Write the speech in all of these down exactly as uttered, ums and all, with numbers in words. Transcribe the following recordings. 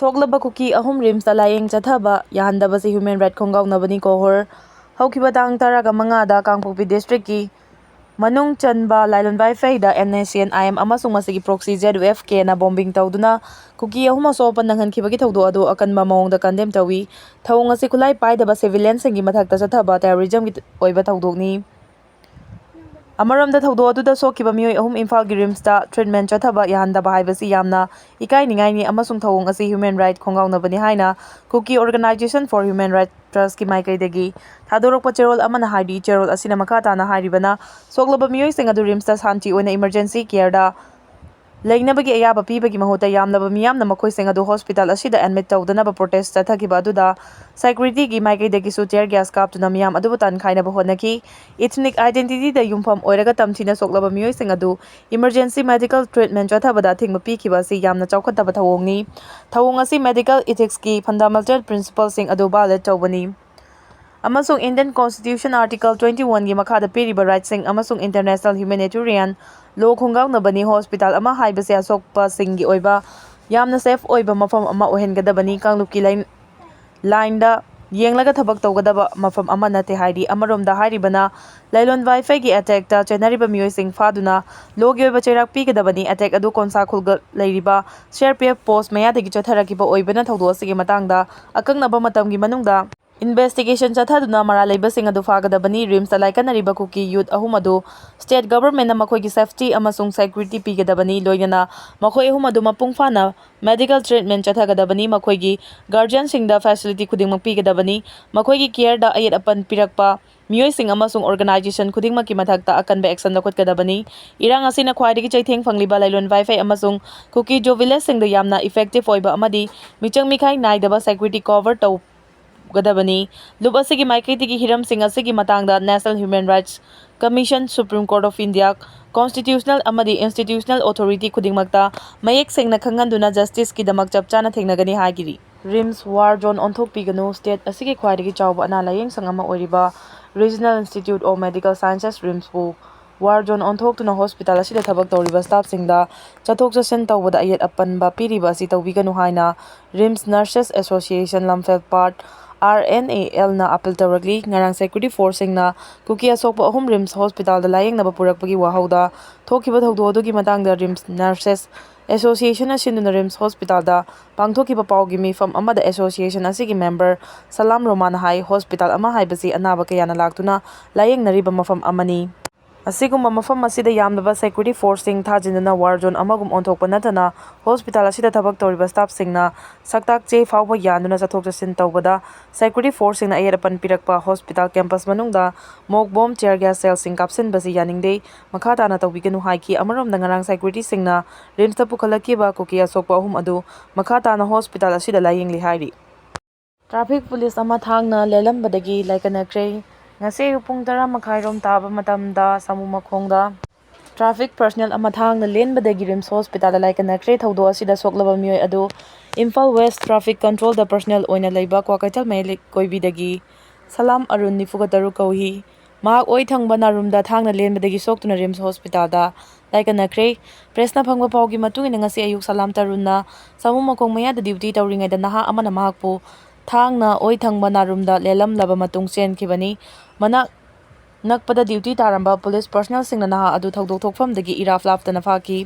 ꯊꯣꯛꯂꯕ ꯀꯨꯀꯤ ꯑꯍꯨꯝ ꯔꯤꯝꯁꯇ ꯂꯥꯌꯦꯡ ꯆꯠꯊꯕ ꯌꯥꯍꯟꯗꯕꯁꯤ ꯍ꯭ꯌꯨꯃꯦꯟ ꯔꯥꯏꯠ ꯈꯣꯡꯒꯥꯎꯅꯕꯅꯤ꯫ ꯀꯣꯍꯣꯔ ꯍꯧꯈꯤꯕ ꯇꯥꯡ ꯇꯔꯥꯒ ꯃꯉꯥꯗ ꯀꯥꯡꯄꯣꯛꯄꯤ ꯗꯤꯁꯇ꯭ꯔꯤꯛꯀꯤ ꯃꯅꯨꯡ ꯆꯟꯕ ꯂꯥꯏꯂꯣꯟ ꯋꯥꯏꯐꯩꯗ NSCN-IM ꯑꯃꯁꯨꯡ ꯃꯁꯤꯒꯤ proxy ZUF-Kꯅ bombing ꯇꯧꯗꯨꯅ ꯀꯨꯀꯤ ꯑꯍꯨꯝ ꯑꯁꯣꯛ ꯑꯄꯟ ꯅꯪꯍꯟꯈꯤꯕꯒꯤ ꯊꯧꯗꯣꯛ ꯑꯗꯨ ꯑꯀꯟꯕ ꯃꯑꯣꯡꯗ condemn ꯇꯧꯏ꯫ ꯊꯧꯑꯣꯡ ꯑꯁꯤ ꯈꯨꯠꯂꯥꯏ ꯄꯥꯏꯗꯕ civilianꯁꯤꯡꯒꯤ ꯃꯊꯛꯇ ꯆꯠꯊꯕ terrorismꯒꯤ ꯑꯣꯏꯕ ꯊꯧꯗꯣꯛꯅꯤ꯫ ꯑꯃꯔꯣꯝꯗ ꯊꯧꯗꯣꯛ ꯑꯗꯨꯗ ꯁꯣꯛꯈꯤꯕ ꯃꯤꯑꯣꯏ ꯑꯍꯨꯝ ꯏꯝꯐꯥꯜꯒꯤ ꯔꯤꯝꯁꯇ treatment ꯆꯠꯊꯕ ꯌꯥꯍꯟꯗꯕ ꯍꯥꯏꯕꯁꯤ ꯌꯥꯝꯅ ꯏꯀꯥꯏꯅꯤꯡꯉꯥꯏꯅꯤ ꯑꯃꯁꯨꯡ ꯊꯧꯑꯣꯡ ꯑꯁꯤ ꯍ꯭ꯌꯨꯃꯦꯟ ꯔꯥꯏꯠ ꯈꯣꯡꯒꯥꯎꯅꯕꯅꯤ ꯍꯥꯏꯅ Kuki Organisation for Human Rights Trustꯀꯤ ꯃꯥꯏꯀꯩꯗꯒꯤ ꯊꯥꯗꯣꯔꯛꯄ ꯆꯦꯔꯣꯜ ꯑꯃꯅ ꯍꯥꯏꯔꯤ꯫ ꯆꯦꯔꯣꯜ ꯑꯁꯤꯅ ꯃꯈꯥ ꯇꯥꯅ ꯍꯥꯏꯔꯤꯕꯅ, ꯁꯣꯛꯂꯕ ꯃꯤꯑꯣꯏꯁꯤꯡ ꯑꯗꯨ ꯔꯤꯝꯁꯇ ꯁꯥꯟꯇꯤ ꯑꯣꯏꯅ emergency careꯗ ꯂꯩꯅꯕꯒꯤ ꯑꯌꯥꯕ ꯄꯤꯕꯒꯤ ꯃꯍꯨꯠꯇ ꯌꯥꯝꯂꯕ ꯃꯤꯌꯥꯝꯅ ꯃꯈꯣꯏꯁꯤꯡ ꯑꯗꯨ hospital ꯑꯁꯤꯗ admit ꯇꯧꯗꯅꯕ protest ꯆꯠꯊꯈꯤꯕ ꯑꯗꯨꯗ securityꯒꯤ ꯃꯥꯏꯀꯩꯗꯒꯤꯁꯨ tear gas ꯀꯥꯞꯇꯨꯅ ꯃꯤꯌꯥꯝ ꯑꯗꯨꯕꯨ ꯇꯥꯟꯈꯥꯏꯅꯕ ꯍꯣꯠꯅꯈꯤ꯫ Ethnic identityꯗ ꯌꯨꯝꯐꯝ ꯑꯣꯏꯔꯒ ꯇꯝꯊꯤꯅ ꯁꯣꯛꯂꯕ ꯃꯤꯑꯣꯏꯁꯤꯡ ꯑꯗꯨ emergency medical treatment ꯆꯠꯊꯕꯗ ꯑꯊꯤꯡꯕ ꯄꯤꯈꯤꯕ ꯑꯁꯤ ꯌꯥꯝꯅ ꯆꯥꯎꯈꯠꯇꯕ ꯊꯧꯑꯣꯡꯅꯤ꯫ ꯊꯧꯑꯣꯡ ꯑꯁꯤ medical ethicsꯀꯤ fundamental principleꯁꯤꯡ ꯑꯗꯨ violate ꯇꯧꯕꯅꯤ ꯑꯃꯁꯨꯡ Indian Constitution Article twenty oneꯒꯤ ꯃꯈꯥꯗ ꯄꯤꯔꯤꯕ rightꯁꯤꯡ ꯑꯃꯁꯨꯡ international humanitarian law ꯈꯣꯡꯒꯥꯎꯅꯕꯅꯤ꯫ Hospital ꯑꯃ ꯍꯥꯏꯕꯁꯤ ꯑꯁꯣꯛꯄꯁꯤꯡꯒꯤ ꯑꯣꯏꯕ ꯌꯥꯝꯅ safe ꯑꯣꯏꯕ ꯃꯐꯝ ꯑꯃ ꯑꯣꯏꯍꯟꯒꯗꯕꯅꯤ꯫ ꯀꯥꯡꯂꯨꯞꯀꯤ ꯂꯥꯏꯟꯗ ꯌꯦꯡꯂꯒ ꯊꯕꯛ ꯇꯧꯒꯗꯕ ꯃꯐꯝ ꯑꯃ ꯅꯠꯇꯦ ꯍꯥꯏꯔꯤ꯫ ꯑꯃꯔꯣꯝꯗ ꯍꯥꯏꯔꯤꯕꯅ ꯂꯥꯏꯂꯣꯟ ꯋꯥꯏꯐꯩꯒꯤ attackꯇ ꯆꯦꯟꯅꯔꯤꯕ ꯃꯤꯑꯣꯏꯁꯤꯡ ꯐꯥꯗꯨꯅ lawꯒꯤ ꯑꯣꯏꯕ ꯆꯩꯔꯥꯛ ꯄꯤꯒꯗꯕꯅꯤ꯫ Attack ꯑꯗꯨ ꯀꯣꯟꯁꯥ ꯈꯨꯜꯒ ꯂꯩꯔꯤꯕ CRPF post ꯃꯌꯥꯗꯒꯤ ꯆꯠꯊꯔꯛꯈꯤꯕ ꯑꯣꯏꯕꯅ ꯊꯧꯗꯣꯛ ꯑꯁꯤꯒꯤ ꯃꯇꯥꯡꯗ ꯑꯀꯛꯅꯕ ꯃꯇꯝꯒꯤ ꯃꯅꯨꯡꯗ investigation ꯆꯠꯊꯗꯨꯅ ꯃꯔꯥꯜ ꯂꯩꯕꯁꯤꯡ ꯑꯗꯨ ꯐꯥꯒꯗꯕꯅꯤ꯫ ꯔꯤꯝꯁꯇ ꯂꯥꯏꯀꯠꯅꯔꯤꯕ ꯀꯨꯀꯤ youth ꯑꯍꯨꯝ ꯑꯗꯨ state governmentꯅ ꯃꯈꯣꯏꯒꯤ safety ꯑꯃꯁꯨꯡ security ꯄꯤꯒꯗꯕꯅꯤ, ꯂꯣꯏꯅꯅ ꯃꯈꯣꯏ ꯑꯍꯨꯝ ꯑꯗꯨ ꯃꯄꯨꯡ ꯐꯥꯅ medical treatment ꯆꯠꯊꯒꯗꯕꯅꯤ꯫ ꯃꯈꯣꯏꯒꯤ guardianꯁꯤꯡꯗ facility ꯈꯨꯗꯤꯡꯃꯛ ꯄꯤꯒꯗꯕꯅꯤ꯫ ꯃꯈꯣꯏꯒꯤ careꯗ ꯑꯌꯦꯠ ꯑꯄꯟ ꯄꯤꯔꯛꯄ ꯃꯤꯑꯣꯏꯁꯤꯡ ꯑꯃꯁꯨꯡ organisation ꯈꯨꯗꯤꯡꯃꯛꯀꯤ ꯃꯊꯛꯇ ꯑꯀꯟꯕ action ꯂꯧꯈꯠꯀꯗꯕꯅꯤ꯫ ꯏꯔꯥꯡ ꯑꯁꯤꯅ ꯈ꯭ꯋꯥꯏꯗꯒꯤ ꯆꯩꯊꯦꯡ ꯐꯪꯂꯤꯕ ꯂꯥꯏꯂꯣꯟ ꯋꯥꯏꯐꯩ ꯑꯃꯁꯨꯡ ꯀꯨꯀꯤ Zo villageꯁꯤꯡꯗ ꯌꯥꯝꯅ effective ꯑꯣꯏꯕ ꯑꯃꯗꯤ ꯃꯤꯆꯪ ꯃꯤꯈꯥꯏ ꯅꯥꯏꯗꯕ security cover ꯇꯧꯒꯗꯕꯅꯤ꯫ ꯂꯨꯞ ꯑꯁꯤꯒꯤ ꯃꯥꯏꯀꯩꯗꯒꯤ ꯍꯤꯔꯝꯁꯤꯡ ꯑꯁꯤꯒꯤ ꯃꯇꯥꯡꯗ National Human Rights Commission, Supreme Court of India, constitutional ꯑꯃꯗꯤ institutional authority ꯈꯨꯗꯤꯡꯃꯛꯇ ꯃꯌꯦꯛ ꯁꯦꯡꯅ ꯈꯪꯍꯟꯗꯨꯅ justiceꯀꯤꯗꯃꯛ ꯆꯞ ꯆꯥꯅ ꯊꯦꯡꯅꯒꯅꯤ ꯍꯥꯏꯈꯤꯔꯤ꯫ RIMS war zone ꯑꯣꯟꯊꯣꯛꯄꯤꯒꯅꯨ꯫ State ꯑꯁꯤꯒꯤ ꯈ꯭ꯋꯥꯏꯗꯒꯤ ꯆꯥꯎꯕ ꯑꯅꯥ ꯂꯥꯌꯦꯡꯁꯪ ꯑꯃ ꯑꯣꯏꯔꯤꯕ Regional Institute of Medical Sciences, ꯔꯤꯝꯁꯄꯨ War zone ꯑꯣꯟꯊꯣꯛꯇꯨꯅ ꯍꯣꯁꯄꯤꯇꯥꯜ ꯑꯁꯤꯗ ꯊꯕꯛ ꯇꯧꯔꯤꯕ ꯁ꯭ꯇꯥꯐꯁꯤꯡꯗ ꯆꯠꯊꯣꯛ ꯆꯠꯁꯤꯟ ꯇꯧꯕꯗ ꯑꯌꯦꯠ ꯑꯄꯟꯕ ꯄꯤꯔꯤꯕ ꯑꯁꯤ ꯇꯧꯕꯤꯒꯅꯨ ꯍꯥꯏꯅ RIMS nurses association Lamphelpat, R N A ꯑꯦꯜꯅ ꯑꯄꯤꯜ ꯇꯧꯔꯛꯂꯤ꯫ ꯉꯔꯥꯡ ꯁꯦꯀ꯭ꯌꯨꯔꯤꯇꯤ ꯐꯣꯔꯁꯁꯤꯡꯅ ꯀꯨꯀꯤ ꯑꯁꯣꯛꯄ ꯑꯍꯨꯝ ꯔꯤꯝꯁ ꯍꯣꯁꯄꯤꯇꯥꯜꯗ ꯂꯥꯌꯦꯡꯅꯕ ꯄꯨꯔꯛꯄꯒꯤ ꯋꯥꯍꯧꯗ ꯊꯣꯛꯈꯤꯕ ꯊꯧꯗꯣꯛ ꯑꯗꯨꯒꯤ ꯃꯇꯥꯡꯗ ꯔꯤꯝꯁ ꯅꯔꯁꯦꯁ ꯑꯦꯁꯣꯁꯤꯌꯦꯁꯟꯅ ꯁꯤꯟꯗꯨꯅ ꯔꯤꯝꯁ ꯍꯣꯁꯄꯤꯇꯥꯜꯗ ꯄꯥꯡꯊꯣꯛꯈꯤꯕ ꯄꯥꯎꯒꯤ ꯃꯤꯐꯝ ꯑꯃꯗ ꯑꯦꯁꯣꯁꯤꯌꯦꯁꯟ ꯑꯁꯤꯒꯤ ꯃꯦꯝꯕꯔ ꯁꯂꯥꯝ ꯔꯣꯃꯥꯟꯅ ꯍꯥꯏ, ꯍꯣꯁꯄꯤꯇꯥꯜ ꯑꯃ ꯍꯥꯏꯕꯁꯤ ꯑꯅꯥꯕ ꯀꯌꯥꯅ ꯂꯥꯛꯇꯨꯅ ꯂꯥꯌꯦꯡꯅꯔꯤꯕ ꯃꯐꯝ ꯑꯃꯅꯤ꯫ ꯑꯁꯤꯒꯨꯝꯕ ꯃꯐꯝ ꯑꯁꯤꯗ ꯌꯥꯝꯂꯕ ꯁꯦꯀ꯭ꯌꯨꯔꯤꯇꯤ ꯐꯣꯔꯁꯁꯤꯡ ꯊꯥꯖꯤꯟꯗꯨꯅ ꯋꯥꯔ ꯖꯣꯟ ꯑꯃꯒꯨꯝ ꯑꯣꯟꯊꯣꯛꯄ ꯅꯠꯇꯅ ꯍꯣꯁꯄꯤꯇꯥꯜ ꯑꯁꯤꯗ ꯊꯕꯛ ꯇꯧꯔꯤꯕ ꯁ꯭ꯇꯥꯐꯁꯤꯡꯅ ꯁꯛꯇꯥꯛ ꯆꯦ ꯐꯥꯎꯕ ꯌꯥꯟꯗꯨꯅ ꯆꯠꯊꯣꯛ ꯆꯠꯁꯤꯟ ꯇꯧꯕꯗ ꯁꯦꯀ꯭ꯌꯨꯔꯤꯇꯤ ꯐꯣꯔꯁꯁꯤꯡꯅ ꯑꯌꯦꯠ ꯑꯄꯟ ꯄꯤꯔꯛꯄ, ꯍꯣꯁꯄꯤꯇꯥꯜ ꯀꯦꯝꯄꯁ ꯃꯅꯨꯡꯗ ꯃꯣꯛ ꯕꯣꯝ, ꯇꯤꯌꯔ ꯒ꯭ꯌꯥꯁ ꯁꯦꯜꯁꯤꯡ ꯀꯥꯞꯁꯤꯟꯕꯁꯤ ꯌꯥꯅꯤꯡꯗꯦ, ꯃꯈꯥ ꯇꯥꯅ ꯇꯧꯕꯤꯒꯅꯨ ꯍꯥꯏꯈꯤ꯫ ꯑꯃꯔꯣꯝꯗ ꯉꯔꯥꯡ ꯁꯦꯀ꯭ꯌꯨꯔꯤꯇꯤꯁꯤꯡꯅ ꯔꯤꯝꯁꯇ ꯄꯨꯈꯠꯂꯛꯈꯤꯕ ꯀꯨꯀꯤ ꯑꯁꯣꯛꯄ ꯑꯍꯨꯝ ꯑꯗꯨ ꯃꯈꯥ ꯇꯥꯅ ꯍꯣꯁꯄꯤꯇꯥꯜ ꯑꯁꯤꯗ ꯂꯥꯌꯦꯡꯂꯤ ꯍꯥꯏꯔꯤ꯫ ꯇ꯭ꯔꯥꯐꯤꯛ ꯄꯨꯂꯤꯁ ꯑꯃ ꯊꯥꯡꯅ ꯂꯦꯜꯂꯝꯕꯗꯒꯤ ꯂꯥꯏꯀꯠꯅꯈ꯭ꯔꯦ꯫ ꯉꯁꯤ ꯑꯌꯨꯛ ꯄꯨꯡ ꯇꯔꯥ ꯃꯈꯥꯏꯔꯣꯝ ꯇꯥꯕ ꯃꯇꯝꯗ ꯁꯥꯃꯨ ꯃꯈꯣꯡꯗ ꯇ꯭ꯔꯥꯐꯤꯛ ꯄꯔꯁꯅꯦꯜ ꯑꯃ ꯊꯥꯡꯅ ꯂꯦꯟꯕꯗꯒꯤ ꯔꯤꯝꯁ ꯍꯣꯁꯄꯤꯇꯥꯜꯗ ꯂꯥꯏꯀꯠꯅꯈ꯭ꯔꯦ꯫ ꯊꯧꯗꯣꯛ ꯑꯁꯤꯗ ꯁꯣꯛꯂꯕ ꯃꯤꯑꯣꯏ ꯑꯗꯨ ꯏꯝꯐꯥꯜ ꯋꯦꯁ ꯇ꯭ꯔꯥꯐꯤꯛ ꯀꯟꯇ꯭ꯔꯣꯜꯗ ꯄꯔꯁꯅꯦꯜ ꯑꯣꯏꯅ ꯂꯩꯕ ꯀ꯭ꯋꯥꯀꯩꯊꯦꯜ ꯃꯌꯥꯏ ꯂꯩꯀꯣꯏꯕꯤꯗꯒꯤ ꯁꯂꯥꯝ ꯑꯔꯨꯟ, ꯅꯤꯐꯨꯒ ꯇꯔꯨꯛ ꯀꯧꯏ꯫ ꯃꯍꯥꯛ ꯑꯣꯏ ꯊꯪꯕ ꯅꯥꯔꯨꯝꯗ ꯊꯥꯡꯅ ꯂꯦꯟꯕꯗꯒꯤ ꯁꯣꯛꯇꯨꯅ ꯔꯤꯝꯁ ꯍꯣꯁꯄꯤꯇꯥꯜꯗ ꯂꯥꯏꯀꯠꯅꯈ꯭ꯔꯦ꯫ ꯄ꯭ꯔꯦꯁꯅ ꯐꯪꯕ ꯄꯥꯎꯒꯤ ꯃꯇꯨꯡ ꯏꯟꯅ, ꯉꯁꯤ ꯑꯌꯨꯛ ꯁꯂꯥꯝ ꯇꯔꯨꯟꯅ ꯁꯥꯃꯨ ꯃꯈꯣꯡ ꯃꯌꯥꯗ ꯗ꯭ꯌꯨꯇꯤ ꯇꯧꯔꯤꯉꯩꯗ ꯅꯍꯥ ꯑꯃꯅ ꯃꯍꯥꯛꯄꯨ ꯊꯥꯡꯅ ꯑꯣꯏ ꯊꯪꯕ ꯅꯥꯔꯨꯝꯗ ꯂꯦꯜꯂꯝꯂꯕ ꯃꯇꯨꯡ ꯆꯦꯟꯈꯤꯕꯅꯤ꯫ ꯃꯅꯥꯛ ꯅꯛꯄꯗ ꯗ꯭ꯌꯨꯇꯤ ꯇꯥꯔꯝꯕ ꯄꯨꯂꯤꯁ ꯄꯔꯁꯅꯦꯜꯁꯤꯡꯅ ꯅꯍꯥ ꯑꯗꯨ ꯊꯧꯗꯣꯛ ꯊꯣꯛꯐꯝꯗꯒꯤ ꯏꯔꯥꯞ ꯂꯥꯞꯇꯅ ꯐꯥꯈꯤ꯫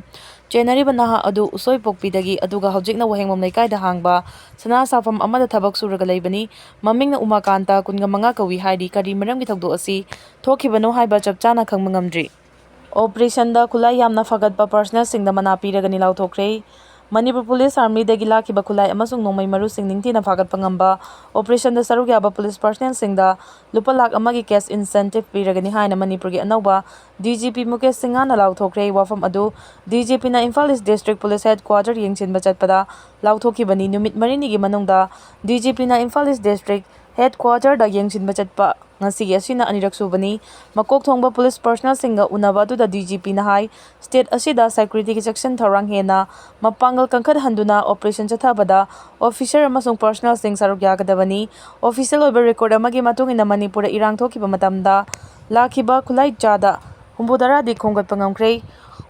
ꯆꯦꯟꯅꯔꯤꯕ ꯅꯍꯥ ꯑꯗꯨ ꯎꯁꯣꯏꯄꯣꯛꯄꯤꯗꯒꯤ, ꯑꯗꯨꯒ ꯍꯧꯖꯤꯛꯅ ꯋꯥꯍꯦꯡꯕꯝ ꯂꯩꯀꯥꯏꯗ ꯍꯥꯡꯕ ꯁꯅꯥ ꯁꯥꯐꯝ ꯑꯃꯗ ꯊꯕꯛ ꯁꯨꯔꯒ ꯂꯩꯕꯅꯤ꯫ ꯃꯃꯤꯡꯅ ꯎꯃꯥꯀꯥꯟꯇ, ꯀꯨꯟꯒ ꯃꯉꯥ ꯀꯧꯏ ꯍꯥꯏꯔꯤ꯫ ꯀꯔꯤ ꯃꯔꯝꯒꯤ ꯊꯧꯗꯣꯛ ꯑꯁꯤ ꯊꯣꯛꯈꯤꯕꯅꯣ ꯍꯥꯏꯕ ꯆꯞ ꯆꯥꯅ ꯈꯪꯕ ꯉꯝꯗ꯭ꯔꯤ꯫ ꯑꯣꯄꯔꯦꯁꯟꯗ ꯈꯨꯠꯂꯥꯏ ꯌꯥꯝꯅ ꯐꯒꯠꯄ ꯄꯔꯁꯅꯦꯜꯁꯤꯡꯗ ꯃꯅꯥ ꯄꯤꯔꯒꯅꯤ ꯂꯥꯎꯊꯣꯛꯈ꯭ꯔꯦ꯫ ꯃꯅꯤꯄꯨꯔ ꯄꯨꯂꯤꯁ ꯑꯥꯔꯃꯤꯗꯒꯤ ꯂꯥꯛꯈꯤꯕ ꯈꯨꯠꯂꯥꯏ ꯑꯃꯁꯨꯡ ꯅꯣꯡꯃꯩ ꯃꯔꯨꯁꯤꯡ ꯅꯤꯡꯊꯤꯅ ꯐꯥꯒꯠꯄ ꯉꯝꯕ ꯑꯣꯄꯔꯦꯁꯟꯗ ꯁꯔꯨꯛ ꯌꯥꯕ ꯄꯨꯂꯤꯁ ꯄꯔꯁꯅꯦꯜꯁꯤꯡꯗ ꯂꯨꯄꯥ ꯂꯥꯈ ꯑꯃꯒꯤ ꯀꯦꯁ ꯏꯟꯁꯦꯟꯇꯤꯚ ꯄꯤꯔꯒꯅꯤ ꯍꯥꯏꯅ ꯃꯅꯤꯄꯨꯔꯒꯤ ꯑꯅꯧꯕ ꯗꯤ ꯖꯤ ꯄꯤ ꯃꯨꯀꯦꯁ ꯁꯤꯡꯍꯅ ꯂꯥꯎꯊꯣꯛꯈ꯭ꯔꯦ꯫ ꯋꯥꯐꯝ ꯑꯗꯨ ꯗꯤ ꯖꯤ ꯄꯤꯅ ꯏꯝꯐꯥꯜ ꯏꯁ ꯗꯤꯁꯇ꯭ꯔꯤꯛ ꯄꯨꯂꯤꯁ ꯍꯦꯗꯀ꯭ꯋꯥꯇꯔ ꯌꯦꯡꯁꯤꯟꯕ ꯆꯠꯄꯗ ꯂꯥꯎꯊꯣꯛꯈꯤꯕꯅꯤ꯫ ꯅꯨꯃꯤꯠ ꯃꯔꯤꯅꯤꯒꯤ ꯃꯅꯨꯡꯗ ꯗꯤ ꯖꯤ ꯄꯤꯅ ꯏꯝꯐꯥꯜ ꯏꯁ ꯗꯤꯁꯇ꯭ꯔꯤꯛ ꯍꯦꯗꯀ꯭ꯋꯥꯇꯔꯗ ꯌꯦꯡꯁꯤꯟꯕ ꯆꯠꯄ ꯉꯁꯤꯒꯤ ꯑꯁꯤꯅ ꯑꯅꯤꯔꯛ ꯁꯨꯕꯅꯤ꯫ ꯃꯀꯣꯛ ꯊꯣꯡꯕ ꯄꯨꯂꯤꯁ ꯄꯔꯁꯅꯦꯜꯁꯤꯡꯒ ꯎꯅꯕ ꯑꯗꯨꯗ ꯗꯤ ꯖꯤ ꯄꯤꯅ ꯍꯥꯏ, ꯁ꯭ꯇꯦꯠ ꯑꯁꯤꯗ ꯁꯦꯀ꯭ꯌꯨꯔꯤꯇꯤꯒꯤ ꯆꯦꯛꯁꯤꯟ ꯊꯧꯔꯥꯡ ꯍꯦꯟꯅ ꯃꯄꯥꯡꯒꯜ ꯀꯟꯈꯠꯍꯟꯗꯨꯅ ꯑꯣꯄꯔꯦꯁꯟ ꯆꯠꯊꯕꯗ ꯑꯣꯐꯤꯁꯔ ꯑꯃꯁꯨꯡ ꯄꯔꯁꯅꯦꯜꯁꯤꯡ ꯁꯔꯨꯛ ꯌꯥꯒꯗꯕꯅꯤ꯫ ꯑꯣꯐꯤꯁꯤꯌꯦꯜ ꯑꯣꯏꯕ ꯔꯦꯀꯣꯔꯗ ꯑꯃꯒꯤ ꯃꯇꯨꯡ ꯏꯟꯅ, ꯃꯅꯤꯄꯨꯔꯗ ꯏꯔꯥꯡ ꯊꯣꯛꯈꯤꯕ ꯃꯇꯝꯗ ꯂꯥꯛꯈꯤꯕ ꯈꯨꯠꯂꯥꯏ ꯆꯥꯗ ꯍꯨꯝꯐꯨꯇꯔꯥꯗꯤ ꯈꯣꯝꯒꯠꯄ ꯉꯝꯈ꯭ꯔꯦ꯫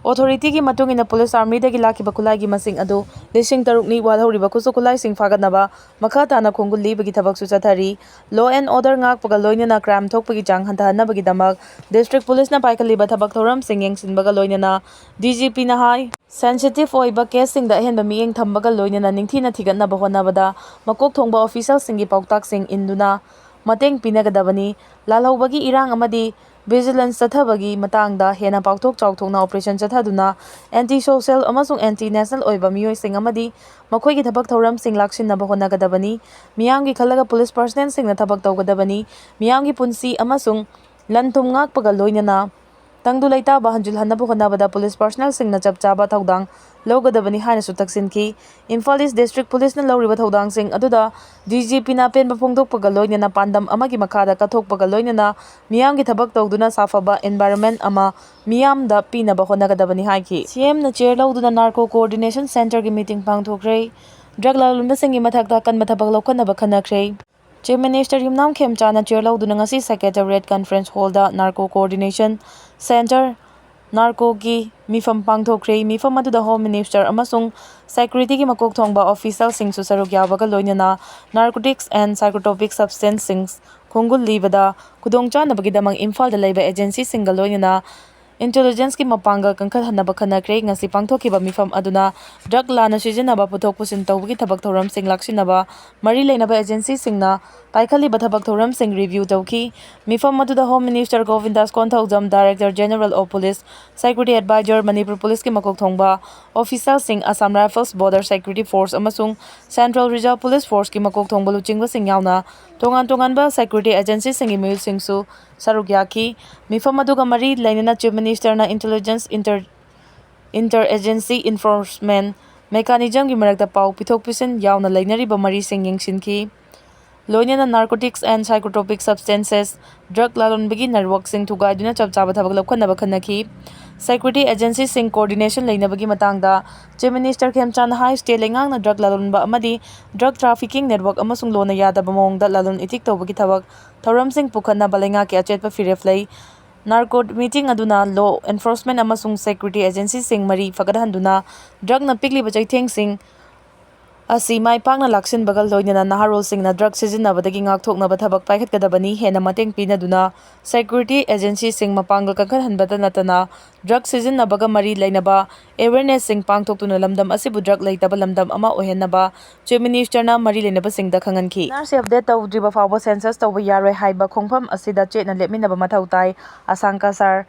ꯑꯣꯊꯣꯔꯤꯇꯤꯒꯤ ꯃꯇꯨꯡ ꯏꯟꯅ ꯄꯨꯂꯤꯁ ꯑꯥꯔꯃꯤꯗꯒꯤ ꯂꯥꯛꯈꯤꯕ ꯈꯨꯠꯂꯥꯏꯒꯤ ꯃꯁꯤꯡ ꯑꯗꯨ ꯂꯤꯁꯤꯡ ꯇꯔꯨꯛꯅꯤ꯫ ꯋꯥꯠꯍꯧꯔꯤꯕ ꯈꯨꯠꯁꯨ ꯈꯨꯠꯂꯥꯏꯁꯤꯡ ꯐꯥꯒꯠꯅꯕ ꯃꯈꯥ ꯇꯥꯅ ꯈꯣꯡꯒꯨꯜ ꯂꯤꯕꯒꯤ ꯊꯕꯛꯁꯨ ꯆꯠꯊꯔꯤ꯫ Law and order ꯉꯥꯛꯄꯒ ꯂꯣꯏꯅꯅ ꯀ꯭ꯔꯥꯏꯝ ꯊꯣꯛꯄꯒꯤ ꯆꯥꯡ ꯍꯟꯊꯍꯟꯅꯕꯒꯤꯗꯃꯛ ꯗꯤꯁꯇ꯭ꯔꯤꯛ ꯄꯨꯂꯤꯁꯅ ꯄꯥꯏꯈꯠꯂꯤꯕ ꯊꯕꯛ ꯊꯧꯔꯝꯁꯤꯡ ꯌꯦꯡꯁꯤꯟꯕꯒ ꯂꯣꯏꯅꯅ ꯗꯤ ꯖꯤ ꯄꯤꯅ ꯍꯥꯏ, ꯁꯦꯟꯁꯤꯇꯤꯚ ꯑꯣꯏꯕ ꯀꯦꯁꯁꯤꯡꯗ ꯑꯍꯦꯟꯕ ꯃꯤꯠꯌꯦꯡ ꯊꯝꯕꯒ ꯂꯣꯏꯅꯅ ꯅꯤꯡꯊꯤꯅ ꯊꯤꯒꯠꯅꯕ ꯍꯣꯠꯅꯕꯗ ꯃꯀꯣꯛ ꯊꯣꯡꯕ ꯑꯣꯐꯤꯁꯤꯌꯦꯜꯁꯤꯡꯒꯤ ꯄꯥꯎꯇꯥꯛꯁꯤꯡ ꯏꯟꯗꯨꯅ ꯃꯇꯦꯡ ꯄꯤꯅꯒꯗꯕꯅꯤ꯫ ꯂꯥꯜꯍꯧꯕꯒꯤ ꯏꯔꯥꯡ ꯑꯃꯗꯤ ꯚꯤꯖꯤꯂꯦꯟꯁ ꯆꯠꯊꯕꯒꯤ ꯃꯇꯥꯡꯗ ꯍꯦꯟꯅ ꯄꯥꯛꯊꯣꯛ ꯆꯥꯎꯊꯣꯛꯅ ꯑꯣꯄꯔꯦꯁꯟ ꯆꯠꯊꯗꯨꯅ ꯑꯦꯟꯇꯤ ꯁꯣꯁꯤꯌꯦꯜ ꯑꯃꯁꯨꯡ ꯑꯦꯟꯇꯤ ꯅꯦꯁꯅꯦꯜ ꯑꯣꯏꯕ ꯃꯤꯑꯣꯏꯁꯤꯡ ꯑꯃꯗꯤ ꯃꯈꯣꯏꯒꯤ ꯊꯕꯛ ꯊꯧꯔꯝꯁꯤꯡ ꯂꯥꯛꯁꯤꯟꯅꯕ ꯍꯣꯠꯅꯒꯗꯕꯅꯤ꯫ ꯃꯤꯌꯥꯝꯒꯤ ꯈꯜꯂꯒ ꯄꯨꯂꯤꯁ ꯄꯔꯁꯅꯦꯜꯁꯤꯡꯅ ꯊꯕꯛ ꯇꯧꯒꯗꯕꯅꯤ꯫ ꯃꯤꯌꯥꯝꯒꯤ ꯄꯨꯟꯁꯤ ꯑꯃꯁꯨꯡ ꯂꯟ ꯊꯨꯝ ꯉꯥꯛꯄꯒ ꯂꯣꯏꯅꯅ ꯇꯪꯗꯨ ꯂꯩꯇꯥꯕ ꯍꯟꯖꯤꯜꯍꯟꯅꯕ ꯍꯣꯠꯅꯕꯗ ꯄꯨꯂꯤꯁ ꯄꯔꯁꯅꯦꯜꯁꯤꯡꯅ ꯆꯞ ꯆꯥꯕ ꯊꯧꯗꯥꯡ ꯂꯧꯒꯗꯕꯅꯤ ꯍꯥꯏꯅꯁꯨ ꯇꯛꯁꯤꯟꯈꯤ꯫ ꯏꯝꯐꯥꯜ ꯏꯁ ꯗꯤꯁꯇ꯭ꯔꯤꯛ ꯄꯨꯂꯤꯁꯅ ꯂꯧꯔꯤꯕ ꯊꯧꯗꯥꯡꯁꯤꯡ ꯑꯗꯨꯗ ꯗꯤ ꯖꯤ ꯄꯤꯅ ꯑꯄꯦꯟꯕ ꯐꯣꯡꯗꯣꯛꯄꯒ ꯂꯣꯏꯅꯅ ꯄꯥꯟꯗꯝ ꯑꯃꯒꯤ ꯃꯈꯥꯗ ꯀꯠꯊꯣꯛꯄꯒ ꯂꯣꯏꯅꯅ ꯃꯤꯌꯥꯝꯒꯤ ꯊꯕꯛ ꯇꯧꯗꯨꯅ ꯁꯥꯐꯕ environment ꯑꯃ ꯃꯤꯌꯥꯝꯗ ꯄꯤꯅꯕ ꯍꯣꯠꯅꯒꯗꯕꯅꯤ ꯍꯥꯏꯈꯤ꯫ ꯁꯤ ꯑꯦꯝꯅ ꯆꯤꯌꯔ ꯂꯧꯗꯨꯅ ꯅꯥꯔꯀꯣ ꯀꯣꯑꯣꯔꯗꯤꯅꯦꯁꯟ ꯁꯦꯟꯇꯔꯒꯤ ꯃꯤꯇꯤꯡ ꯄꯥꯡꯊꯣꯛꯈ꯭ꯔꯦ꯫ ꯗ꯭ꯔꯒ ꯂꯂꯣꯟꯕꯁꯤꯡꯒꯤ ꯃꯊꯛꯇ ꯑꯀꯟꯕ ꯊꯕꯛ ꯂꯧꯈꯠꯅꯕ ꯈꯟꯅꯈ꯭ꯔꯦ꯫ ꯆꯤꯐ ꯃꯤꯅꯤꯁꯇꯔ ꯌꯨꯝꯅꯥꯝ ꯈꯦꯝꯆꯥꯅ ꯆꯤꯌꯔ ꯂꯧꯗꯨꯅ ꯉꯁꯤ ꯁꯦꯀ꯭ꯔꯦꯇꯦꯔꯤꯌꯦꯠ ꯀꯟꯐꯔꯦꯟꯁ ꯍꯣꯜꯗ ꯅꯥꯔꯀꯣ ꯀꯣꯑꯣꯔꯗꯤꯅꯦꯁꯟ ꯁꯦꯟꯇꯔ, ꯅꯥꯔꯀꯣꯒꯤ ꯃꯤꯐꯝ ꯄꯥꯡꯊꯣꯛꯈ꯭ꯔꯦ꯫ ꯃꯤꯐꯝ ꯑꯗꯨꯗ ꯍꯣꯝ ꯃꯤꯅꯤꯁꯇꯔ ꯑꯃꯁꯨꯡ ꯁꯦꯀ꯭ꯌꯨꯔꯤꯇꯤꯒꯤ ꯃꯀꯣꯛ ꯊꯣꯡꯕ ꯑꯣꯐꯤꯁꯤꯌꯦꯜꯁꯤꯡꯁꯨ ꯁꯔꯨꯛ ꯌꯥꯕꯒ ꯂꯣꯏꯅꯅ ꯅꯥꯔꯀꯣꯇꯤꯛꯁ ꯑꯦꯟ ꯁꯥꯏꯀꯣꯇ꯭ꯔꯣꯄꯤꯛ ꯁꯕꯁꯇꯦꯟꯁꯁꯤꯡ ꯈꯣꯡꯒꯨꯜ ꯂꯤꯕꯗ ꯈꯨꯗꯣꯡꯆꯥꯅꯕꯒꯤꯗꯃꯛ ꯏꯝꯐꯥꯜꯗ ꯂꯩꯕ ꯑꯦꯖꯦꯟꯁꯤꯁꯤꯡꯒ ꯂꯣꯏꯅꯅ ꯏꯟꯇꯦꯂꯤꯖꯦꯟꯁꯀꯤ ꯃꯄꯥꯡꯒꯜ ꯀꯟꯈꯠꯍꯟꯅꯕ ꯈꯟꯅꯈ꯭ꯔꯦ꯫ ꯉꯁꯤ ꯄꯥꯡꯊꯣꯛꯈꯤꯕ ꯃꯤꯐꯝ ꯑꯗꯨꯅ ꯗ꯭ꯔꯒ ꯂꯥꯟꯅ ꯁꯤꯖꯤꯟꯅꯕ ꯄꯨꯊꯣꯛ ꯄꯨꯁꯤꯟ ꯇꯧꯕꯒꯤ ꯊꯕꯛ ꯊꯧꯔꯝꯁꯤꯡ ꯂꯥꯛꯁꯤꯟꯅꯕ ꯃꯔꯤ ꯂꯩꯅꯕ ꯑꯦꯖꯦꯟꯁꯤꯁꯤꯡꯅ ꯄꯥꯏꯈꯠꯂꯤꯕ ꯊꯕꯛ ꯊꯧꯔꯝꯁꯤꯡ ꯔꯤꯚꯤꯌꯨ ꯇꯧꯈꯤ꯫ ꯃꯤꯐꯝ ꯑꯗꯨꯗ home minister Gobindas Konthoujam, director general of police, security adviser, Manipur ꯄꯨꯂꯤꯁꯀꯤ ꯃꯀꯣꯛ ꯊꯣꯡꯕ ꯑꯣꯐꯤꯁꯤꯌꯦꯜꯁꯤꯡ, Assam rifles, border security force ꯑꯃꯁꯨꯡ ꯁꯦꯟꯇ꯭ꯔꯦꯜ ꯔꯤꯖꯔꯚ ꯄꯨꯂꯤꯁ ꯐꯣꯔꯁꯀꯤ ꯃꯀꯣꯛ ꯊꯣꯡꯕ ꯂꯨꯆꯤꯡꯕꯁꯤꯡ ꯌꯥꯎꯅ ꯇꯣꯉꯥꯟ ꯇꯣꯉꯥꯟꯕ ꯁꯦꯀ꯭ꯌꯨꯔꯤꯇꯤ ꯑꯦꯖꯦꯟꯁꯤꯁꯤꯡꯒꯤ ꯃꯤꯑꯣꯏꯁꯤꯡꯁꯨ ꯁꯔꯨꯛ ꯌꯥꯈꯤ꯫ ꯃꯤꯐꯝ ꯑꯗꯨꯒ ꯃꯔꯤ ꯂꯩꯅꯅ ꯆꯤꯐ ꯃꯤꯅꯤꯁꯇꯔꯅ intelligence inter inter agency enforcement ꯃꯦꯀꯥꯅꯤꯖꯝꯒꯤ ꯃꯔꯛꯇ ꯄꯥꯎ ꯄꯤꯊꯣꯛ ꯄꯤꯁꯤꯟ ꯌꯥꯎꯅ ꯂꯩꯅꯔꯤꯕ ꯃꯔꯤꯁꯤꯡ ꯌꯦꯡꯁꯤꯟꯈꯤ꯫ ꯂꯣꯏꯅꯅ narcotics and psychotropic substances drug ꯂꯂꯣꯟꯕꯒꯤ ꯅꯦꯠꯋꯥꯔꯛꯁꯤꯡ ꯊꯨꯒꯥꯏꯗꯨꯅ ꯆꯞ ꯆꯥꯕ ꯊꯕꯛ ꯂꯧꯈꯠꯅꯕ ꯈꯟꯅꯈꯤ꯫ ꯁꯦꯀ꯭ꯌꯨꯔꯤꯇꯤ ꯑꯦꯖꯦꯟꯁꯤꯁꯤꯡ ꯀꯣꯑꯣꯔꯗꯤꯅꯦꯁꯟ ꯂꯩꯅꯕꯒꯤ ꯃꯇꯥꯡꯗ ꯆꯤꯐ ꯃꯤꯅꯤꯁꯇꯔ ꯈꯦꯝꯆꯥꯟꯅ ꯍꯥꯏ, ꯁ꯭ꯇꯦꯠ ꯂꯩꯉꯥꯛꯅ ꯗ꯭ꯔꯒ ꯂꯂꯣꯟꯕ ꯑꯃꯗꯤ ꯗ꯭ꯔꯒ ꯇ꯭ꯔꯥꯐꯤꯀꯤꯡ ꯅꯦꯠꯋꯥꯔꯛ ꯑꯃꯁꯨꯡ ꯂꯣꯟꯅ ꯌꯥꯗꯕ ꯃꯑꯣꯡꯗ ꯂꯂꯣꯟ ꯏꯇꯤꯛ ꯇꯧꯕꯒꯤ ꯊꯕꯛ ꯊꯧꯔꯝꯁꯤꯡ ꯄꯨꯈꯠꯅꯕ ꯂꯩꯉꯥꯛꯀꯤ ꯑꯆꯦꯠꯄ ꯐꯤꯔꯦꯞ ꯂꯩ꯫ ꯅꯥꯔꯀꯣꯠ ꯃꯤꯇꯤꯡ ꯑꯗꯨꯅ ꯂꯣ ꯑꯦꯟꯐꯣꯔꯁꯃꯦꯟ ꯑꯃꯁꯨꯡ ꯁꯦꯀ꯭ꯌꯨꯔꯤꯇꯤ ꯑꯦꯖꯦꯟꯁꯤꯁꯤꯡ ꯃꯔꯤ ꯐꯒꯠꯍꯟꯗꯨꯅ ꯗ꯭ꯔꯒꯅ ꯄꯤꯛꯂꯤꯕ ꯆꯩꯊꯦꯡꯁꯤꯡ ꯑꯁꯤ ꯃꯥꯏ ꯄꯥꯛꯅ ꯂꯥꯛꯁꯤꯟꯕꯒ ꯂꯣꯏꯅꯅ ꯅꯍꯥꯔꯣꯜꯁꯤꯡꯅ ꯗ꯭ꯔꯒ ꯁꯤꯖꯤꯟꯅꯕꯗꯒꯤ ꯉꯥꯛꯊꯣꯛꯅꯕ ꯊꯕꯛ ꯄꯥꯏꯈꯠꯀꯗꯕꯅꯤ꯫ ꯍꯦꯟꯅ ꯃꯇꯦꯡ ꯄꯤꯅꯗꯨꯅ ꯁꯦꯀ꯭ꯌꯨꯔꯤꯇꯤ ꯑꯦꯖꯦꯟꯁꯤꯁꯤꯡ ꯃꯄꯥꯡꯒꯜ ꯀꯟꯈꯠꯍꯟꯕꯇ ꯅꯠꯇꯅ ꯗ꯭ꯔꯒ ꯁꯤꯖꯤꯟꯅꯕꯒ ꯃꯔꯤ ꯂꯩꯅꯕ ꯑꯦꯋꯦꯔꯅꯦꯁꯁꯤꯡ ꯄꯥꯡꯊꯣꯛꯇꯨꯅ ꯂꯝꯗꯝ ꯑꯁꯤꯕꯨ ꯗ꯭ꯔꯒ ꯂꯩꯇꯕ ꯂꯝꯗꯝ ꯑꯃ ꯑꯣꯏꯍꯟꯅꯕ ꯆꯤꯐ ꯃꯤꯅꯤꯁꯇꯔꯅ ꯃꯔꯤ ꯂꯩꯅꯕꯁꯤꯡꯗ ꯈꯪꯍꯟꯈꯤ꯫ ꯑꯦꯟ ꯑꯥꯔ ꯁꯤ ꯑꯞꯗꯦꯠ ꯇꯧꯗ꯭ꯔꯤꯕ ꯐꯥꯎꯕ ꯁꯦꯟꯁꯁ ꯇꯧꯕ ꯌꯥꯔꯣꯏ ꯍꯥꯏꯕ ꯈꯣꯡꯐꯝ ꯑꯁꯤꯗ ꯆꯦꯠꯅ ꯂꯦꯞꯃꯤꯟꯅꯕ ꯃꯊꯧ ꯇꯥꯏ꯫ ꯑꯁꯥꯡꯀꯥ ꯁꯥꯔ꯫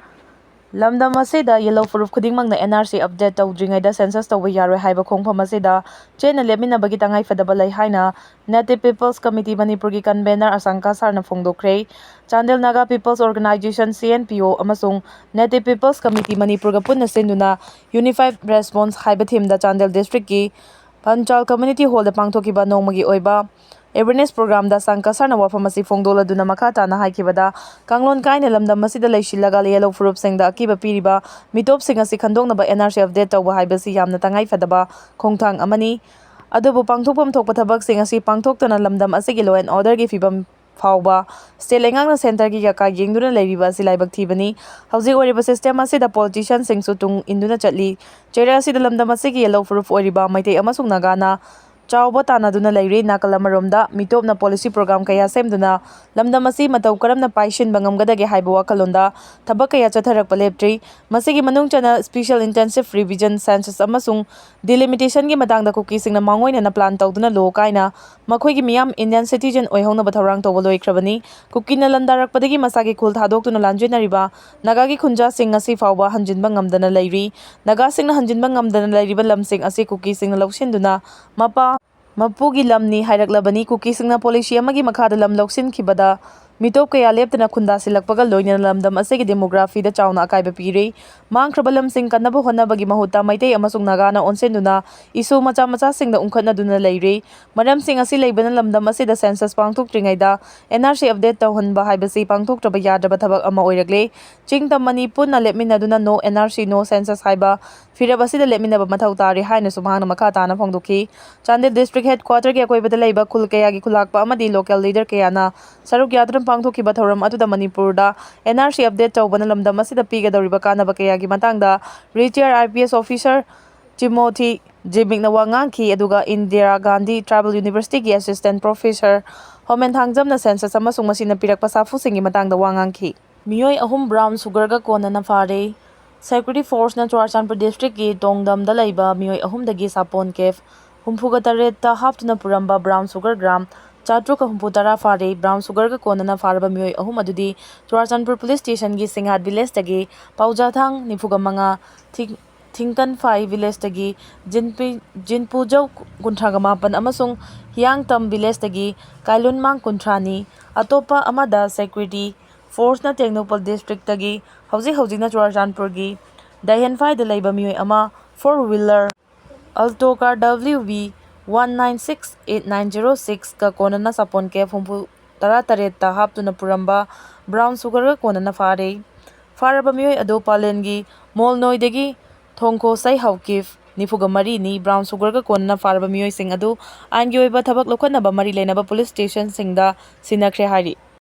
ꯂꯝꯗꯝ ꯑꯁꯤꯗ ꯌꯦꯜꯂꯣ ꯐꯨꯔꯨꯞ ꯈꯨꯗꯤꯡꯃꯛꯅ ꯑꯦꯟ ꯑꯥꯔ ꯁꯤ ꯑꯞꯗꯦꯠ ꯇꯧꯗ꯭ꯔꯤꯉꯩꯗ ꯁꯦꯟꯁꯁ ꯇꯧꯕ ꯌꯥꯔꯣꯏ ꯍꯥꯏꯕ ꯈꯣꯡꯐꯝ ꯑꯁꯤꯗ ꯆꯦꯠꯅ ꯂꯦꯞꯃꯤꯟꯅꯕꯒꯤ ꯇꯉꯥꯏꯐꯗꯕ ꯂꯩ ꯍꯥꯏꯅ ꯅꯦꯇꯤꯚ ꯄꯤꯄꯜꯁ ꯀꯃꯤꯇꯤ ꯃꯅꯤꯄꯨꯔꯒꯤ ꯀꯟꯚꯦꯅꯔ ꯑꯁꯥꯡꯀꯥ ꯁꯥꯔꯅ ꯐꯣꯡꯗꯣꯛꯈ꯭ꯔꯦ꯫ Chandel Naga peoples organisation, C N P O, ꯑꯃꯁꯨꯡ ꯅꯦꯇꯤꯚ ꯄꯤꯄꯜꯁ ꯀꯃꯤꯇꯤ ꯃꯅꯤꯄꯨꯔꯒ ꯄꯨꯟꯅ ꯁꯤꯟꯗꯨꯅ ꯌꯨꯅꯤꯐꯥꯏꯗ ꯔꯦꯁꯄꯣꯟꯁ ꯍꯥꯏꯕ ꯊꯤꯝꯗ ꯆꯥꯟꯗꯦꯜ ꯗꯤꯁꯇ꯭ꯔꯤꯛꯀꯤ ꯄꯟꯆꯥꯜ ꯀꯝꯃ꯭ꯌꯨꯅꯤꯇꯤ ꯍꯣꯜꯗ ꯄꯥꯡꯊꯣꯛꯈꯤꯕ ꯅꯣꯡꯃꯒꯤ ꯑꯣꯏꯕ ꯑꯦꯋꯦꯔꯅꯦꯁ ꯄ꯭ꯔꯣꯒ꯭ꯔꯥꯝꯗ ꯁꯥꯡꯀ ꯁꯥꯔꯅ ꯋꯥꯐꯝ ꯑꯁꯤ ꯐꯣꯡꯗꯣꯛꯂꯗꯨꯅ ꯃꯈꯥ ꯇꯥꯅ ꯍꯥꯏꯈꯤꯕꯗ, ꯀꯥꯡꯂꯣꯟ ꯀꯥꯏꯅ ꯂꯝꯗꯝ ꯑꯁꯤꯗ ꯂꯩꯁꯤꯜꯂꯒ ꯌꯦꯜꯂꯣ ꯐꯨꯔꯨꯞꯁꯤꯡꯗ ꯑꯀꯤꯕ ꯄꯤꯔꯤꯕ ꯃꯤꯇꯣꯞꯁꯤꯡ ꯑꯁꯤ ꯈꯟꯗꯣꯛꯅꯕ ꯑꯦꯟ ꯑꯥꯔ ꯁꯤ ꯑꯞꯗꯦꯠ ꯇꯧꯕ ꯍꯥꯏꯕꯁꯤ ꯌꯥꯝꯅ ꯇꯉꯥꯏ ꯐꯗꯕ ꯈꯣꯡꯊꯥꯡ ꯑꯃꯅꯤ꯫ ꯑꯗꯨꯕꯨ ꯄꯥꯡꯊꯣꯛꯐꯝ ꯊꯣꯛꯄ ꯊꯕꯛꯁꯤꯡ ꯑꯁꯤ ꯄꯥꯡꯊꯣꯛꯇꯅ ꯂꯝꯗꯝ ꯑꯁꯤꯒꯤ ꯂꯣ ꯑꯦꯟ ꯑꯣꯔꯗꯔꯒꯤ ꯐꯤꯕꯝ ꯐꯥꯎꯕ ꯁ꯭ꯇꯦꯠ ꯂꯩꯉꯥꯛꯅ ꯁꯦꯟꯇꯔꯒꯤ ꯌꯥꯀꯥ ꯌꯦꯡꯗꯨꯅ ꯂꯩꯔꯤꯕ ꯑꯁꯤ ꯂꯥꯏꯕꯛ ꯊꯤꯕꯅꯤ꯫ ꯍꯧꯖꯤꯛ ꯑꯣꯏꯔꯤꯕ ꯁꯤꯁꯇꯦꯝ ꯑꯁꯤꯗ ꯄꯣꯂꯤꯇꯤꯁꯤꯌꯟꯁꯤꯡꯁꯨ ꯇꯨꯡ ꯏꯟꯗꯨꯅ ꯆꯠꯂꯤ꯫ ꯆꯩꯔꯥꯛ ꯑꯁꯤꯗ ꯂꯝꯗꯝ ꯑꯁꯤꯒꯤ ꯌꯦꯜꯂꯣ ꯐꯨꯔꯨꯞ ꯑꯣꯏꯔꯤꯕ ꯃꯩꯇꯩ ꯑꯃꯁꯨꯡ ꯅꯥꯒꯥꯅ ꯆꯥꯎꯕ ꯇꯥꯟꯅꯗꯨꯅ ꯂꯩꯔꯤ꯫ ꯅꯥꯀꯜ ꯑꯃꯔꯣꯝꯗ ꯃꯤꯇꯣꯞꯅ ꯄꯣꯂꯤꯁꯤ ꯄ꯭ꯔꯣꯒ꯭ꯔꯥꯝ ꯀꯌꯥ ꯁꯦꯝꯗꯨꯅ ꯂꯝꯗꯝ ꯑꯁꯤ ꯃꯇꯧ ꯀꯔꯝꯅ ꯄꯥꯏꯁꯤꯟꯕ ꯉꯝꯒꯗꯒꯦ ꯍꯥꯏꯕ ꯋꯥꯈꯜꯂꯣꯟꯗ ꯊꯕꯛ ꯀꯌꯥ ꯆꯠꯊꯔꯛꯄ ꯂꯦꯞꯇ꯭ꯔꯤ꯫ ꯃꯁꯤꯒꯤ ꯃꯅꯨꯡ ꯆꯟꯅ ꯁ꯭ꯄꯦꯁꯤꯌꯦꯜ ꯏꯟꯇꯦꯟꯁꯤꯚ ꯔꯤꯚꯤꯖꯟ, ꯁꯦꯟꯁꯁ ꯑꯃꯁꯨꯡ ꯗꯤꯂꯤꯃꯤꯇꯦꯁꯟꯒꯤ ꯃꯇꯥꯡꯗ ꯀꯨꯀꯤꯁꯤꯡꯅ ꯃꯥꯡꯑꯣꯏꯅꯅ ꯄ꯭ꯂꯥꯟ ꯇꯧꯗꯨꯅ ꯂꯣ ꯀꯥꯏꯅ ꯃꯈꯣꯏꯒꯤ ꯃꯤꯌꯥꯝ ꯏꯟꯗꯤꯌꯟ ꯁꯤꯇꯤꯖꯦꯟ ꯑꯣꯏꯍꯧꯅꯕ ꯊꯧꯔꯥꯡ ꯇꯧꯕ ꯂꯣꯏꯈ꯭ꯔꯕꯅꯤ꯫ ꯀꯨꯀꯤꯅ ꯂꯥꯟꯗꯥꯔꯛꯄꯗꯒꯤ ꯃꯁꯥꯒꯤ ꯈꯨꯜ ꯊꯥꯗꯣꯛꯇꯨꯅ ꯂꯥꯟꯖꯦꯟꯅꯔꯤꯕ ꯅꯥꯒꯥꯒꯤ ꯈꯨꯟꯖꯥꯁꯤꯡ ꯉꯁꯤ ꯐꯥꯎꯕ ꯍꯟꯖꯤꯟꯕ ꯉꯝꯗꯅ ꯂꯩꯔꯤ꯫ ꯅꯥꯒꯥꯁꯤꯡꯅ ꯍꯟꯖꯤꯟꯕ ꯉꯝꯗꯅ ꯂꯩꯔꯤꯕ ꯂꯝꯁꯤꯡ ꯑꯁꯤ ꯀꯨꯀꯤꯁꯤꯡꯅ ꯂꯧꯁꯤꯟꯗꯨꯅ ꯃꯄꯥ ꯃꯄꯨꯒꯤ ꯂꯝꯅꯤ ꯍꯥꯏꯔꯛꯂꯕꯅꯤ꯫ ꯀꯨꯀꯤꯁꯤꯡꯅ ꯄꯣꯂꯤꯁꯤ ꯑꯃꯒꯤ ꯃꯈꯥꯗ ꯂꯝ ꯂꯧꯁꯤꯟꯈꯤꯕꯗ ꯃꯤꯇꯣꯞ ꯀꯌꯥ ꯂꯦꯞꯇꯅ ꯈꯨꯟꯗꯥꯁꯤꯜꯂꯛꯄꯒ ꯂꯣꯏꯅꯅ ꯂꯝꯗꯝ ꯑꯁꯤꯒꯤ ꯗꯦꯃꯣꯒ꯭ꯔꯥꯐꯤꯗ ꯆꯥꯎꯅ ꯑꯀꯥꯏꯕ ꯄꯤꯔꯤ꯫ ꯃꯥꯡꯈ꯭ꯔꯕ ꯂꯝꯁꯤꯡ ꯀꯟꯅꯕ ꯍꯣꯠꯅꯕꯒꯤ ꯃꯍꯨꯠꯇ ꯃꯩꯇꯩ ꯑꯃꯁꯨꯡ ꯅꯥꯒꯥꯅ ꯑꯣꯟꯁꯤꯟꯗꯨꯅ ꯏꯁꯨ ꯃꯆꯥ ꯃꯆꯥꯁꯤꯡꯗ ꯎꯪꯈꯠꯅꯗꯨꯅ ꯂꯩꯔꯤ꯫ ꯃꯔꯝꯁꯤꯡ ꯑꯁꯤ ꯂꯩꯕꯅ ꯂꯝꯗꯝ ꯑꯁꯤꯗ ꯁꯦꯟꯁꯁ ꯄꯥꯡꯊꯣꯛꯇ꯭ꯔꯤꯉꯩꯗ ꯑꯦꯟ ꯑꯥꯔ ꯁꯤ ꯑꯞꯗꯦꯠ ꯇꯧꯍꯟꯕ ꯍꯥꯏꯕꯁꯤ ꯄꯥꯡꯊꯣꯛꯇ꯭ꯔꯕ ꯌꯥꯗ꯭ꯔꯕ ꯊꯕꯛ ꯑꯃ ꯑꯣꯏꯔꯛꯂꯦ꯫ ꯆꯤꯡ ꯇꯝ ꯑꯅꯤ ꯄꯨꯟꯅ ꯂꯦꯞꯃꯤꯟꯅꯗꯨꯅ ꯅꯣ ꯑꯦꯟ ꯑꯥꯔ ꯁꯤ, ꯅꯣ ꯁꯦꯟꯁꯁ ꯍꯥꯏꯕ ꯐꯤꯔꯦꯞ ꯑꯁꯤꯗ ꯂꯦꯞꯃꯤꯟꯅꯕ ꯃꯊꯧ ꯇꯥꯔꯤ ꯍꯥꯏꯅꯁꯨ ꯃꯍꯥꯛꯅ ꯃꯈꯥ ꯇꯥꯅ ꯐꯣꯡꯗꯣꯛꯈꯤ꯫ ꯆꯥꯟꯗꯦꯜ ꯗꯤꯁꯇ꯭ꯔꯤꯛ ꯍꯦꯗ ꯀ꯭ꯋꯥꯇꯔꯒꯤ ꯑꯀꯣꯏꯕꯗ ꯂꯩꯕ ꯈꯨꯜ ꯀꯌꯥꯒꯤ ꯈꯨꯂꯥꯛꯄ ꯑꯃꯗꯤ ꯂꯣꯀꯦꯜ ꯂꯤꯗꯔ ꯀꯌꯥꯅ ꯁꯔꯨꯛ ꯌꯥꯗꯨꯅ ꯄꯥꯡꯊꯣꯛꯈꯤꯕ ꯊꯧꯔꯝ ꯑꯗꯨꯗ ꯃꯅꯤꯄꯨꯔꯗ ꯑꯦꯟ ꯑꯥꯔ ꯁꯤ ꯑꯞꯗꯦꯠ ꯇꯧꯕꯅ ꯂꯝꯗꯝ ꯑꯁꯤꯗ ꯄꯤꯒꯗꯧꯔꯤꯕ ꯀꯥꯟꯅꯕ ꯀꯌꯥꯒꯤ ꯃꯇꯥꯡꯗ retire I P S officer ꯇꯤꯃꯣꯊꯤ ꯖꯤꯃꯤꯛꯅ ꯋꯥ ꯉꯥꯡꯈꯤ꯫ ꯑꯗꯨꯒ ꯏꯟꯗꯤꯔꯥ ꯒꯥꯟꯙꯤ ꯇ꯭ꯔꯥꯏꯕꯦꯜ ꯌꯨꯅꯤꯚꯔꯁꯤꯇꯤꯒꯤ ꯑꯦꯁꯤꯁꯇꯦꯟ ꯄ꯭ꯔꯣꯐꯦꯁꯔ ꯍꯣꯃꯦꯟ ꯊꯥꯡꯖꯝꯅ ꯁꯦꯟꯁꯁ ꯑꯃꯁꯨꯡ ꯃꯁꯤꯅ ꯄꯤꯔꯛꯄ ꯁꯥꯐꯨꯁꯤꯡꯒꯤ ꯃꯇꯥꯡꯗ ꯋꯥ ꯉꯥꯡꯈꯤ꯫ ꯃꯤꯑꯣꯏ ꯑꯍꯨꯝ ꯕ꯭ꯔꯥꯎꯟ ꯁꯨꯒꯔꯒ ꯀꯣꯟꯅꯅ ꯐꯥꯔꯦ꯫ ꯁꯦꯀ꯭ꯌꯨꯔꯤꯇꯤ ꯐꯣꯔꯁꯅ ꯆꯨꯔꯥꯆꯥꯟꯄꯨꯔ ꯗꯤꯁꯇ꯭ꯔꯤꯛꯀꯤ ꯇꯣꯡꯗꯝꯗ ꯂꯩꯕ ꯃꯤꯑꯣꯏ ꯑꯍꯨꯝꯗꯒꯤ ꯁꯥꯄꯣꯟ ꯀꯦꯐ ꯍꯨꯝꯐꯨꯒ ꯇꯔꯦꯠꯇ ꯍꯥꯞꯇꯨꯅ ꯄꯨꯔꯝꯕ ꯕ꯭ꯔꯥꯎꯟ ꯁꯨꯒꯔ ꯒ꯭ꯔꯥꯝ ꯆꯥꯇ꯭ꯔꯨꯛꯀ ꯍꯨꯝꯐꯨ ꯇꯔꯥ ꯐꯥꯔꯦ꯫ ꯕ꯭ꯔꯥꯎꯟ ꯁꯨꯒꯔꯒ ꯀꯣꯟꯅꯅ ꯐꯥꯔꯕ ꯃꯤꯑꯣꯏ ꯑꯍꯨꯝ ꯑꯗꯨꯗꯤ ꯆꯨꯔꯥꯆꯥꯟꯄꯨꯔ ꯄꯨꯂꯤꯁ ꯁ꯭ꯇꯦꯁꯟꯒꯤ ꯁꯤꯡꯍꯥꯠ ꯚꯤꯂꯦꯖꯇꯒꯤ ꯄꯥꯎꯖꯥꯊꯥꯡ ꯅꯤꯐꯨꯒ ꯃꯉꯥ, ꯊꯤꯡ-, ꯊꯤꯡꯀꯟꯐꯥꯏ ꯚꯤꯂꯦꯖꯇꯒꯤ ꯖꯤꯟꯄꯤ-, ꯖꯤꯟꯄꯨꯖꯧ ꯀꯨꯟꯊ꯭ꯔꯥꯒ ꯃꯥꯄꯟ ꯑꯃꯁꯨꯡ ꯍꯤꯌꯥꯡꯇꯝ ꯚꯤꯂꯦꯖꯇꯒꯤ ꯀꯥꯏꯂꯨꯟꯃꯥꯡ ꯀꯨꯟꯊ꯭ꯔꯥꯅꯤ꯫ ꯑꯇꯣꯞꯄ ꯑꯃꯗ ꯁꯦꯀ꯭ꯌꯨꯔꯤꯇꯤ ꯐꯣꯔꯁꯅ ꯇꯦꯡꯅꯧꯄꯜ ꯗꯤꯁꯇ꯭ꯔꯤꯛꯇꯒꯤ ꯍꯧꯖꯤꯛ ꯍꯧꯖꯤꯛꯅ ꯆꯨꯔꯥꯆꯥꯟꯄꯨꯔꯒꯤ ꯗꯥꯏꯍꯦꯟꯐꯥꯏꯗ ꯂꯩꯕ ꯃꯤꯑꯣꯏ ꯑꯃ four wheeler Alto car W V one nine six eight nine zero six ꯀ ꯀꯣꯟꯅꯅ ꯁꯥꯄꯣꯟ ꯀꯦꯐ ꯍꯨꯝꯐꯨ ꯇꯔꯥ ꯇꯔꯦꯠꯇ ꯍꯥꯞꯇꯨꯅ ꯄꯨꯔꯝꯕ ꯕ꯭ꯔꯥꯎꯟ ꯁꯨꯒꯔꯒ ꯀꯣꯟꯅꯅ ꯐꯥꯔꯦ꯫ ꯐꯥꯔꯕ ꯃꯤꯑꯣꯏ ꯑꯗꯨ ꯄꯥꯂꯦꯟꯒꯤ ꯃꯣꯜꯅꯣꯏꯗꯒꯤ ꯊꯣꯡꯈꯣ ꯁꯩꯍꯥꯎ ꯀꯤꯐ ꯅꯤꯐꯨꯒ ꯃꯔꯤꯅꯤ꯫ ꯕ꯭ꯔꯥꯎꯟ ꯁꯨꯒꯔꯒ ꯀꯣꯟꯅꯅ ꯐꯥꯔꯕ ꯃꯤꯑꯣꯏꯁꯤꯡ ꯑꯗꯨ ꯑꯥꯏꯟꯒꯤ ꯑꯣꯏꯕ ꯊꯕꯛ ꯂꯧꯈꯠꯅꯕ ꯃꯔꯤ ꯂꯩꯅꯕ ꯄꯨꯂꯤꯁ ꯁ꯭ꯇꯦꯁꯟꯁꯤꯡꯗ ꯁꯤꯟꯅꯈ꯭ꯔꯦ ꯍꯥꯏꯔꯤ꯫